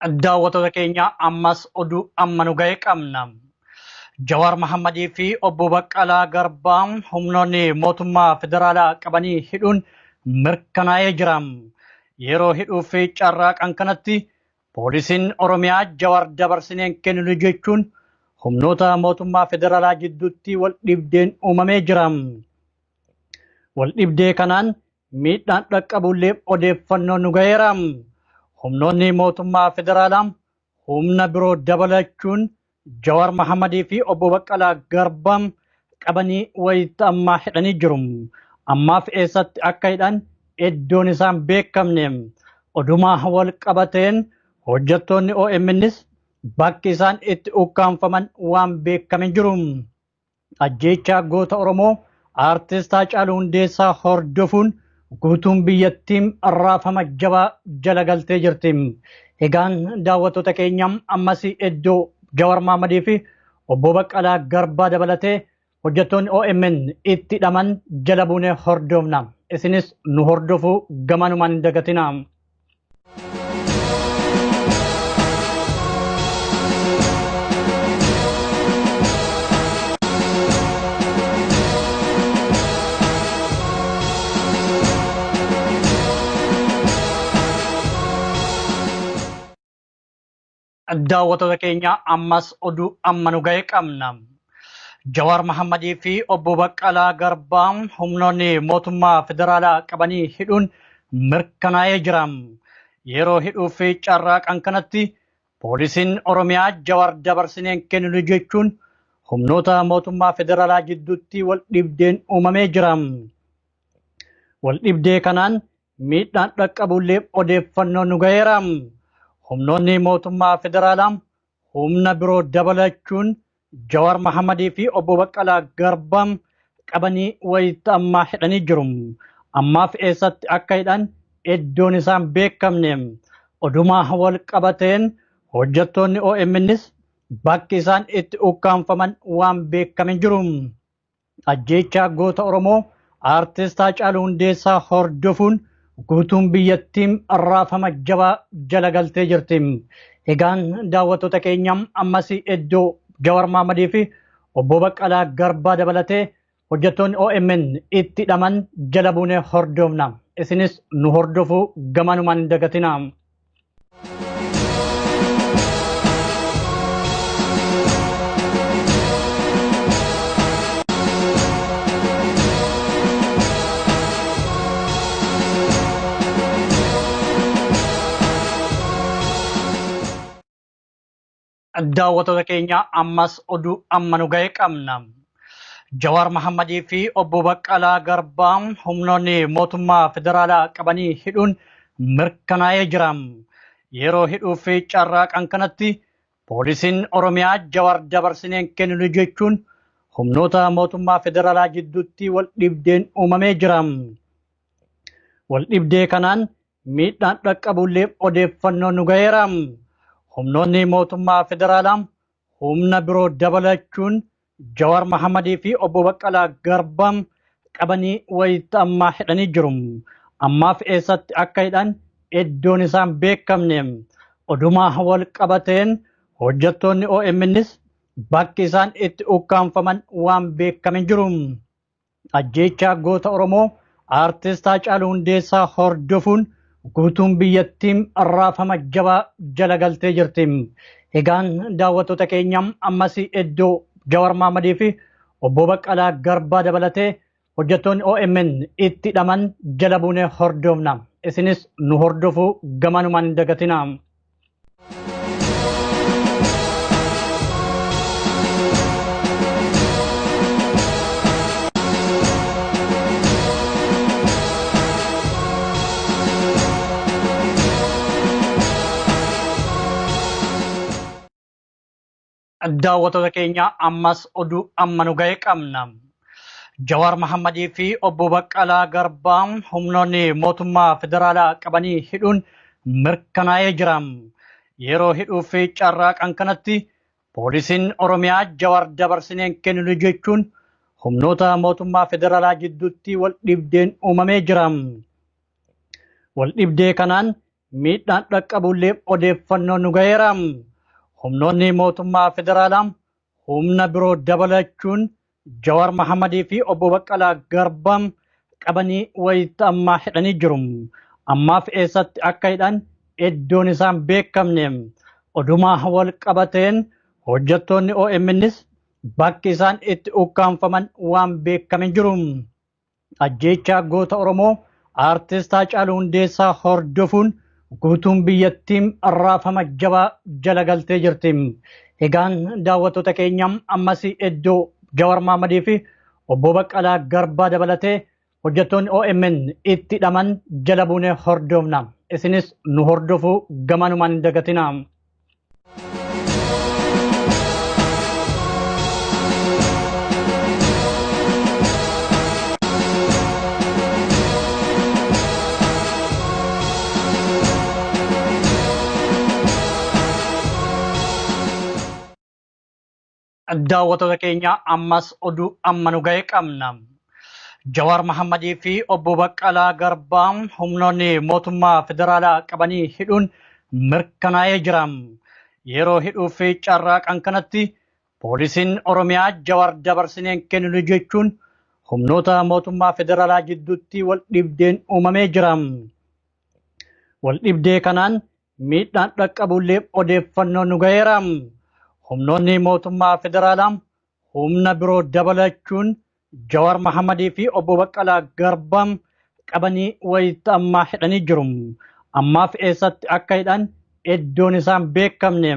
Daawwattoota keenya ammas oduu amma nu ga'e qabna. Jawaar Mahammadii fi obbo Baqqalaa Garbaa humnoonni mootummaa federaalaa qabanii hidhuun mirkanaa'ee jira. Yeroo hidhuu fi carraaqan kanatti poolisiin Oromiyaa Jawaar dabarsineen kenninu jechuun humnoota mootummaa federaalaa jidduutti wal dhibdeen uumamee jira. Wal dhibdee kanaan miidhaan dhaqqabullee odeeffannoon nu ga'eera. Humnoonni mootummaa federaalaa humna biroo dabalachuun Jawaar Mahammadii fi obbo Baqqalaa Garbaa qabanii wayita ammaa hidhanii jiru. Ammaaf eessatti akka hidhan iddoon isaan beekamne. Odumaa wal qabateen hojjettoonni OMNs bakki isaan itti ukkaamfaman waan beekame hin jiru. Ajjeechaa goota Oromoo Aartist Haacaaluu Hundeessaa hordofuun guutuun biyyattiin raafama jabaa jala galtee jirti. Egaan daawwattoota keenya ammas iddoo Jawar Mahammadii fi obbo Baqqalaa Garbaa dabalatee hojjettoonni OMN itti hidhaman jala buunee hordofna. Isinis nu hordofuu gamanumaan hin dagatinaa. Daawwattoota keenya ammas oduu amma nu ga'e qabna. Jawaar Mahammadii fi obbo Baqqalaa Garbaa humnoonni mootummaa federaalaa qabanii hidhuun mirkanaa'ee jira. Yeroo hidhuu fi carraaqan kanatti poolisiin Oromiyaa Jawaar dabarsineen kenninu jechuun humnoota mootummaa federaalaa jidduutti wal dhibdeen uumamee jira. Wal dhibdee kanaan miidhaan dhaqqabullee odeeffannoon nu ga'eera. Humnoonni mootummaa federaalaa humna biroo dabalachuun Jawaar Mahammadii fi obbo Baqqalaa Garbaa qabanii wayita ammaa hidhanii jiru. Ammaaf eessatti akka hidhan iddoon isaan beekamne. Odumaa wal qabateen hojjettoonni OMNs bakki isaan itti ukkaamfaman waan beekame hin jiru. Ajjeechaa goota Oromoo Aartist Haacaaluu Hundeessaa hordofuun guutuun biyyattiin raafama jabaa jala galtee jirti. Egaan daawwattoota keenya ammas iddoo Jawar Mahammadii fi obbo Baqqalaa Garbaa dabalatee hojjettoonni OMN itti hidhaman jala buunee hordofna. Isinis nu hordofuu gamanumaan hin dagatinaa. Daawwattoota keenya ammas oduu amma nu ga'e qabna. Jawaar Mahammadii fi obbo Baqqalaa Garbaa humnoonni mootummaa federaalaa qabanii hidhuun mirkanaa'ee jira. Yeroo hidhuu fi carraaqan kanatti poolisiin Oromiyaa Jawaar dabarsineen kenninu jechuun humnoota mootummaa federaalaa jidduutti wal dhibdeen uumamee jira. Wal dhibdee kanaan miidhaan dhaqqabullee odeeffannoon nu ga'eera. Humnoonni mootummaa federaalaa humna biroo dabalachuun Jawaar Mahammadii fi obbo Baqqalaa Garbaa qabanii wayita ammaa hidhanii jiru. Ammaaf eessatti akka hidhan iddoon isaan beekamne. Odumaa wal qabateen hojjettoonni OMNs bakki isaan itti ukkaamfaman waan beekame hin jiru. Ajjeechaa goota Oromoo Aartist Haacaaluu Hundeessaa hordofuun guutuun biyyattiin raafama jabaa jala galtee jirti. Egaan daawwattoota keenya ammas iddoo Jawar Mahammadii fi obbo Baqqalaa Garbaa dabalatee hojjettoonni OMN itti hidhaman jala buunee hordofna. Isinis nu hordofuu gamanumaan hin dagatinaa. Daawwattoota keenya ammas oduu amma nu ga'e qabna. Jawaar Mahammadii fi obbo Baqqalaa Garbaa humnoonni mootummaa federaalaa qabanii hidhuun mirkanaa'ee jira. Yeroo hidhuu fi carraaqan kanatti poolisiin Oromiyaa Jawaar dabarsineen kenninu jechuun humnoota mootummaa federaalaa jidduutti wal dhibdeen uumamee jira. Wal dhibdee kanaan miidhaan dhaqqabullee odeeffannoo nu gaheera. Humnoonni mootummaa federaalaa humna biroo dabalachuun Jawaar Mahammadii fi obbo Baqqalaa Garbaa qabanii wayita ammaa hidhanii jiru. Ammaaf eessatti akka hidhan iddoon isaan beekamne. Odumaa wal qabateen hojjettoonni OMNs bakki isaan itti ukkaamfaman waan beekame hin jiru. Ajjeechaa goota Oromoo Aartist Haacaaluu Hundeessaa hordofuun guutuun biyyattiin raafama jabaa jala galtee jirti. Egaan daawwattoota keenya ammas iddoo Jawar Mahammadii fi obbo Baqqalaa Garbaa dabalatee hojjettoonni OMN itti hidhaman jala buunee hordofna. Isinis nu hordofuu gamanumaan hin dagatinaa. Daawwattoota keenya ammas oduu amma nu ga'e qabna. Jawaar Mahammadii fi obbo Baqqalaa Garbaa humnoonni mootummaa federaalaa qabanii hidhuun mirkanaa'ee jira. Yeroo hidhuu fi carraaqan kanatti poolisiin Oromiyaa Jawaar dabarsinee hin kenninu jechuun humnoota mootummaa federaalaa jidduutti wal dhibdeen uumamee jira. Wal dhibdee kanaan miidhaan dhaqqabullee odeeffannoon nu gaheera. Humnoonni mootummaa federaalaa humna biroo dabalachuun Jawaar Mahammadii fi obbo Baqqalaa Garbaa qabanii wayita ammaa hidhanii jiru. Ammaaf eessatti akka hidhan iddoon isaan beekamne.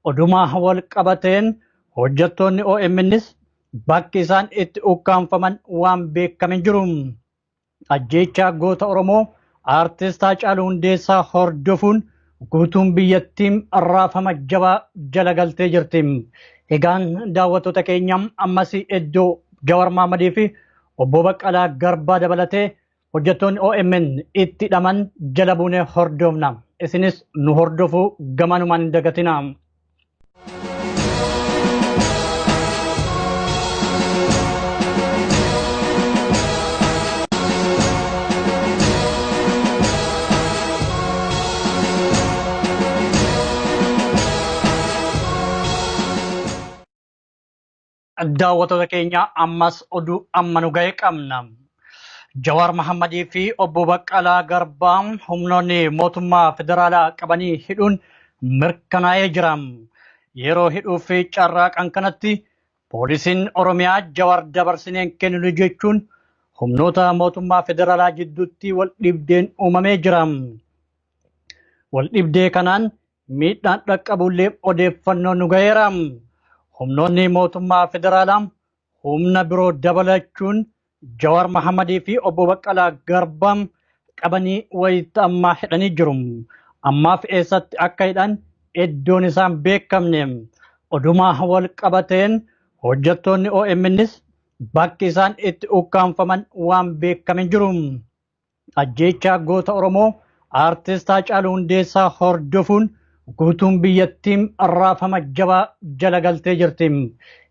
Odumaa wal qabateen hojjettoonni OMNs bakki isaan itti ukkaamfaman waan beekame hin jiru. Ajjeechaa goota Oromoo Aartist Haacaaluu Hundeessaa hordofuun guutuun biyyattiin raafama jabaa jala galtee jirti. Egaan daawwattoota keenya ammas iddoo Jawar Mahammadii fi obbo Baqqalaa Garbaa dabalatee hojjettoonni OMN itti hidhaman jala buunee hordofna. Isinis nu hordofuu gamanumaan hin dagatinaa. Daawwattoota keenya ammas oduu amma nu ga'e qabna. Jawaar Mahammadii fi obbo Baqqalaa Garbaa humnoonni mootummaa federaalaa qabanii hidhuun mirkanaa'ee jira. Yeroo hidhuu fi carraaqan kanatti poolisiin Oromiyaa Jawaar dabarsinee hin kenninu jechuun humnoota mootummaa federaalaa jidduutti wal dhibdeen uumamee jira. Wal dhibdee kanaan miidhaan dhaqqabullee odeeffannoon nu gaheera. Humnoonni mootummaa federaalaa humna biroo dabalachuun Jawaar Mahammadii fi obbo Baqqalaa Garbaa qabanii wayita ammaa hidhanii jiru. Ammaaf eessatti akka hidhan iddoon isaan beekamne. Odumaa wal qabateen hojjettoonni OMNs bakki isaan itti ukkaamfaman waan beekame hin jiru. Ajjeechaa goota Oromoo Aartist Haacaaluu Hundeessaa hordofuun guutuun biyyattiin raafama jabaa jala galtee jirti.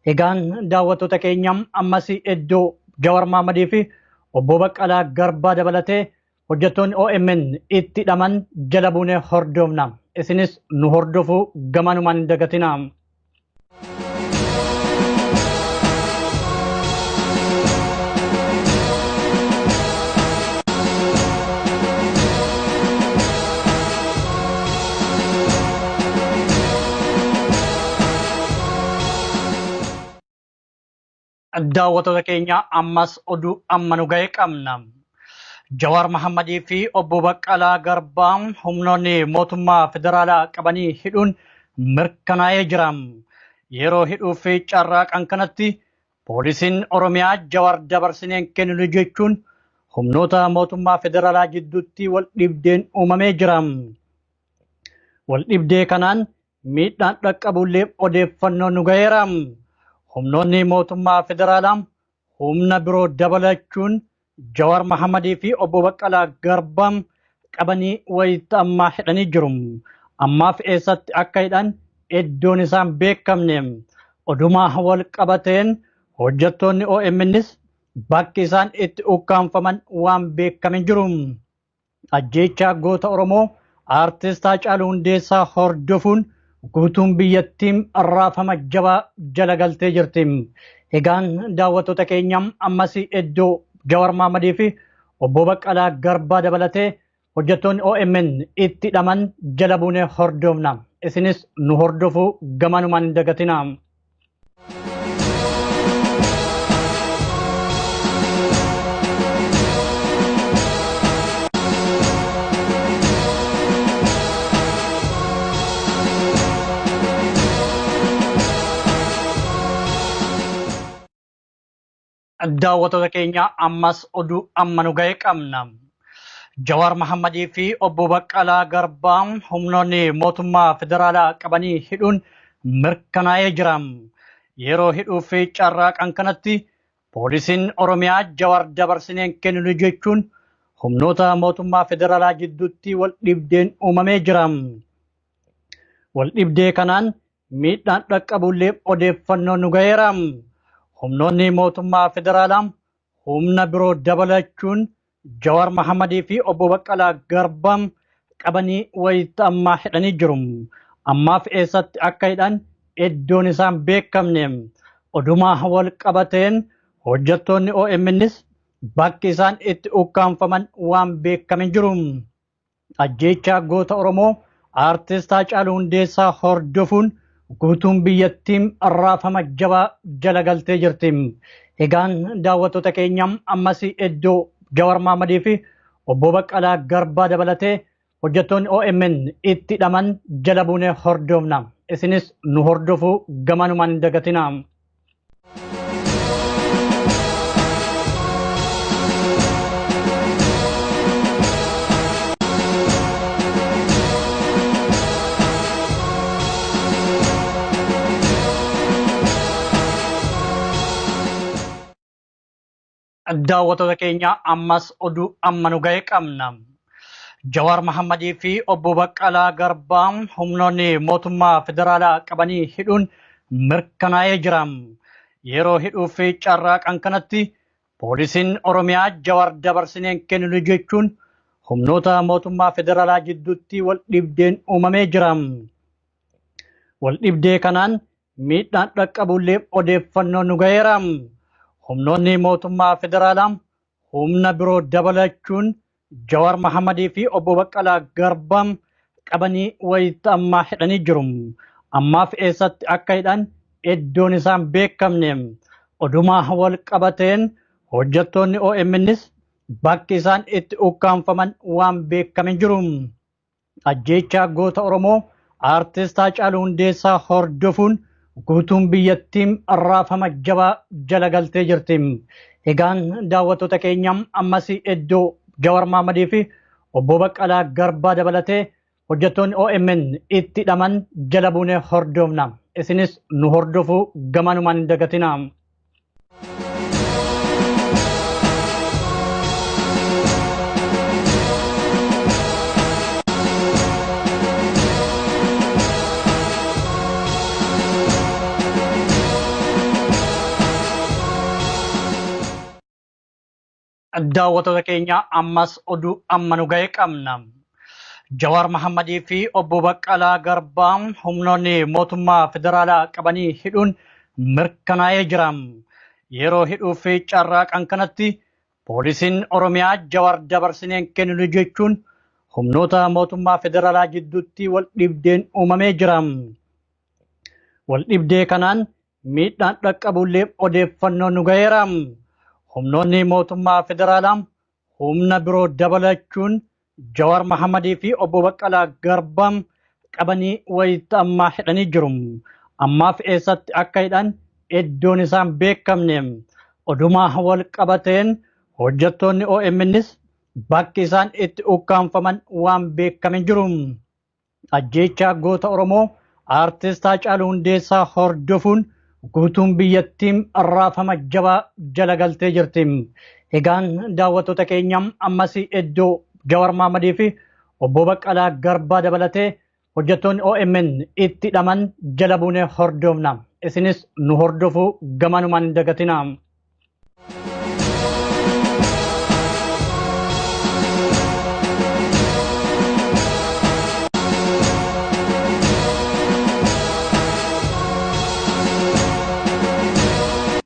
Egaan daawwattoota keenya ammas iddoo Jawar Mahammadii fi obbo Baqqalaa Garbaa dabalatee hojjettoonni OMN itti hidhaman jala buunee hordofna. Isinis nu hordofuu gamanumaan hin dagatinaa. Daawwattoota keenya ammas oduu amma nu ga'e qabna. Jawaar Mahammadii fi obbo Baqqalaa Garbaa humnoonni mootummaa federaalaa qabanii hidhuun mirkanaa'ee jira. Yeroo hidhuu fi carraaqan kanatti poolisiin Oromiyaa Jawaar dabarsinee hin kenninu jechuun humnoota mootummaa federaalaa jidduutti wal dhibdeen uumamee jira. Wal dhibdee kanaan miidhaan dhaqqabullee odeeffannoon nu gaheera. Humnoonni mootummaa federaalaa humna biroo dabalachuun Jawaar Mahammadii fi obbo Baqqalaa Garbaa qabanii wayita ammaa hidhanii jiru. Ammaaf eessatti akka hidhan iddoon isaan beekamne. Odumaa wal qabateen hojjettoonni OMNs bakki isaan itti ukkaamfaman waan beekame hin jiru. Ajjeechaa goota Oromoo Aartist Haacaaluu Hundeessaa hordofuun guutuun biyyattiin raafama jabaa jala galtee jirti. Egaan daawwattoota keenya ammas iddoo Jawar Mahammadii fi obbo Baqqalaa Garbaa dabalatee hojjettoonni OMN itti hidhaman jala buunee hordofna. Isinis nu hordofuu gamanumaan hin dagatinaa. Daawwattoota keenya ammas oduu amma nu ga'e qabna. Jawaar Mahammadii fi obbo Baqqalaa Garbaa humnoonni mootummaa federaalaa qabanii hidhuun mirkanaa'ee jira. Yeroo hidhuu fi carraaqan kanatti poolisiin Oromiyaa Jawaar dabarsinee hin kenninu jechuun humnoota mootummaa federaalaa jidduutti wal dhibdeen uumamee jira. Wal dhibdee kanaan miidhaan dhaqqabullee odeeffannoon nu gaheera. Humnoonni mootummaa federaalaa humna biroo dabalachuun Jawaar Mahammadii fi obbo Baqqalaa Garbaa qabanii wayita ammaa hidhanii jiru. Ammaaf eessatti akka hidhan iddoon isaan beekamne. Odumaa wal qabateen hojjettoonni OMNs bakki isaan itti ukkaamfaman waan beekame hin jiru. Ajjeechaa goota Oromoo Aartist Haacaaluu Hundeessaa hordofuun guutuun biyyattiin raafama jabaa jala galtee jirti. Egaan daawwattoota keenya ammas iddoo Jawar Mahammadii fi obbo Baqqalaa Garbaa dabalatee hojjettoonni OMN itti hidhaman jala buunee hordofna. Isinis nu hordofuu gamanumaan hin dagatinaa. Daawwattoota keenya ammas oduu amma nu ga'e qabna. Jawaar Mahammadii fi obbo Baqqalaa Garbaa humnoonni mootummaa federaalaa qabanii hidhuun mirkanaa'ee jira. Yeroo hidhuu fi carraaqan kanatti poolisiin Oromiyaa Jawaar dabarsinee hin kenninu jechuun humnoota mootummaa federaalaa jidduutti wal dhibdeen uumamee jira. Wal dhibdee kanaan miidhaan dhaqqabullee odeeffannoon nu gaheera. Humnoonni mootummaa federaalaa humna biroo dabalachuun Jawaar Mahammadii fi obbo Baqqalaa Garbaa qabanii wayita ammaa hidhanii jiru. Ammaaf eessatti akka hidhan iddoon isaan beekamne. Odumaa wal qabateen hojjettoonni OMNs bakki isaan itti ukkaamfaman waan beekame hin jiru. Ajjeechaa goota Oromoo Aartist Haacaaluu Hundeessaa hordofuun guutuun biyyattiin raafama jabaa jala galtee jirti. Egaan daawwattoota keenya ammas iddoo Jawar Mahammadii fi obbo Baqqalaa Garbaa dabalatee hojjettoonni OMN itti hidhaman jala buunee hordofna. Isinis nu hordofuu gamanumaan hin dagatinaa. Daawwattoota keenya ammas oduu amma nu ga'e qabna. Jawaar Mahammadii fi obbo Baqqalaa Garbaa humnoonni mootummaa federaalaa qabanii hidhuun mirkanaa'ee jira. Yeroo hidhuu fi carraaqan kanatti poolisiin Oromiyaa Jawaar dabarsinee hin kenninu jechuun humnoota mootummaa federaalaa jidduutti wal dhibdeen uumamee jira. Wal dhibdee kanaan miidhaan dhaqqabullee odeeffannoon nu gaheera. Humnoonni mootummaa federaalaa humna biroo dabalachuun Jawaar Mahammadii fi obbo Baqqalaa Garbaa qabanii wayita ammaa hidhanii jiru. Ammaaf eessatti akka hidhan iddoon isaan beekamne. Odumaa wal qabateen hojjettoonni OMNs bakki isaan itti ukkaamfaman waan beekame hin jiru. Ajjeechaa goota Oromoo Aartist Haacaaluu Hundeessaa hordofuun guutuun biyyattiin raafama jabaa jala galtee jirti. Egaan daawwattoota keenya ammas iddoo Jawar Mahammadii fi obbo Baqqalaa Garbaa dabalatee hojjettoonni OMN itti hidhaman jala buunee hordofna. Isinis nu hordofuu gamanumaan hin dagatinaa.